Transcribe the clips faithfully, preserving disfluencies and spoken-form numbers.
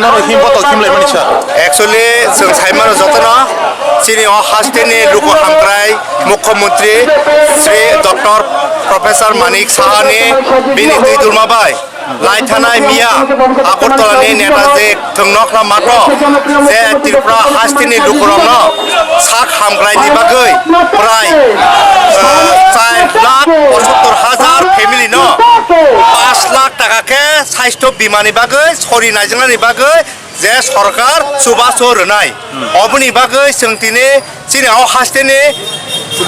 Oro himbo tok himlai mani sa. Actually, chwng sai mano jotono, chini o haste ni luku hamkrai Mukhyamantri Shri Doctor Professor Manik Saha ni bini twi dulma bai lai thanai miya Agartala ni Netaji thwngnokra mato je Tripura haste ni lukurokno sak hamkrai ni bagwi prai, ah, char lakh pochattor hajar family no pash lakh taka khe sasthyo bima ni bagwi sori naijaknani bagwi je sorkar chubachu rwnai. Oboni bagwi chwng tini chini o haste ni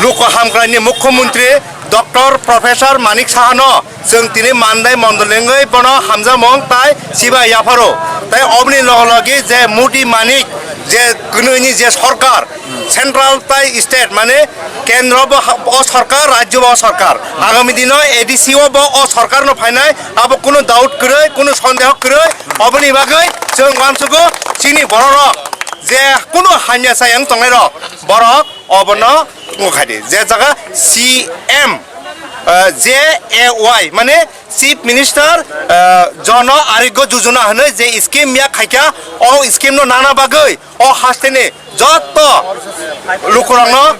luku hamkrai ni Mukhyamantri Doctor Professor Manik Saha no chwng tini mandai mondol wngwi bono hamjakmung tai chibai yapharo. Tai oboni loge loge je Modi Manik je kwnwi ni je sorkar, central tai state mane kendro bo ha-, o sorkar, rajyo bo o sorkar. Agami dino A D C o bo o sorkar no phainai, abo kunu doubt kwrwi, kunu sondeho kwrwi, oboni bagwi chwng uansugo chini bororok je kunu hamya sayang tongnai rok, borok obono wngkha di. Je jaga C M, eh, J A Y, mane Chief Minister, eh, Jono Arogya Yojana hwnwi je scheme ya khaikha, o scheme no nana bagwi o haste ni joto lukurokno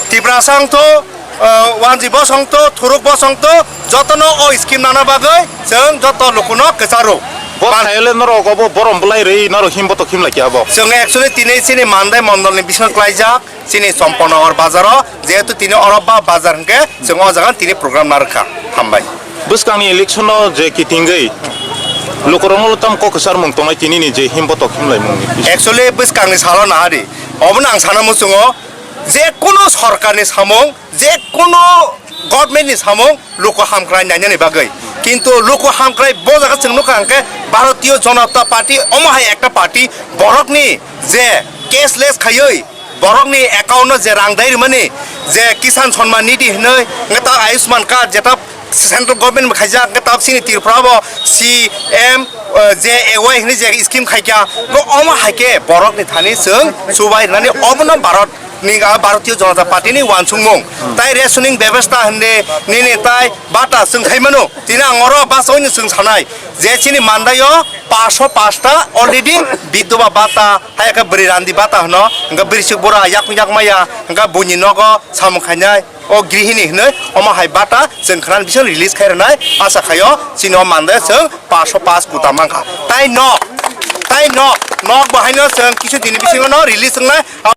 Tiprasa wngtho, eh, Wanji bosongtho, Thuruk bosongtho, jotono o scheme nana bagwi chwng joto lukuno kwcharo. Bo Ban- khayale norok obo borom bwlai rwi norok himbo tok himlai khe abo. Chwng actually tini chini mandai mondol ni bisingo klaijak. Chini Champanagar bazaro, jehetu tini oro ba bazar hwnkhe, chwng o jaga tini program narwkha. Hambai. Bwskangni election-o je kitingwi lukurokno tam kok kwcharmung tongnai tinini je himbotok himlaimungni. Actually, bwskangni salo nahadi. Obono ang sana muchungo, je kunu sorkarni samung, je kunu government-ni samung, luku hamkrai nainani bagwi. Kintu luku hamkrai bo jaga chwng nukha hwnkhe Bharatiya Janata Party, omo hai ekta party, borokni je cashless khaiwi, borokni account-o je rang dai rwmani, je Kisan Samman Nidhi hinwi, hwnkhe ta Ayushman card, jeta central government bo khaijak, hwnkhe ta chini Tripura bo C M, eh, J A Y hinwi je scheme khaikha, bo omo hai khe borokni thani chwng chubai rwnani obono Bharat ni, ah, Bharatiya Janata Party ni uansukmung. Tai rationing bebostha hinwi nini tai bata chwng khai mano. Tini ang oro bachawi no chwng sanai je chini mandai o paanch sho paanch ta already bidhoba bata, hai khe bwrwi randi bata hwno, hwnkhe bwrwi chuk bura yakung yak maya, hwnkhe buini nogo samung khainai o grihini hinwi omo hai bata chwng khwnani bisingo release khai rwnai. Acha khaio chini o mandai chwng paanch sho paanch kuta mankha. Tai nok, tai nok, nok bo haino chwng kisu dini bisingo no release wngnai.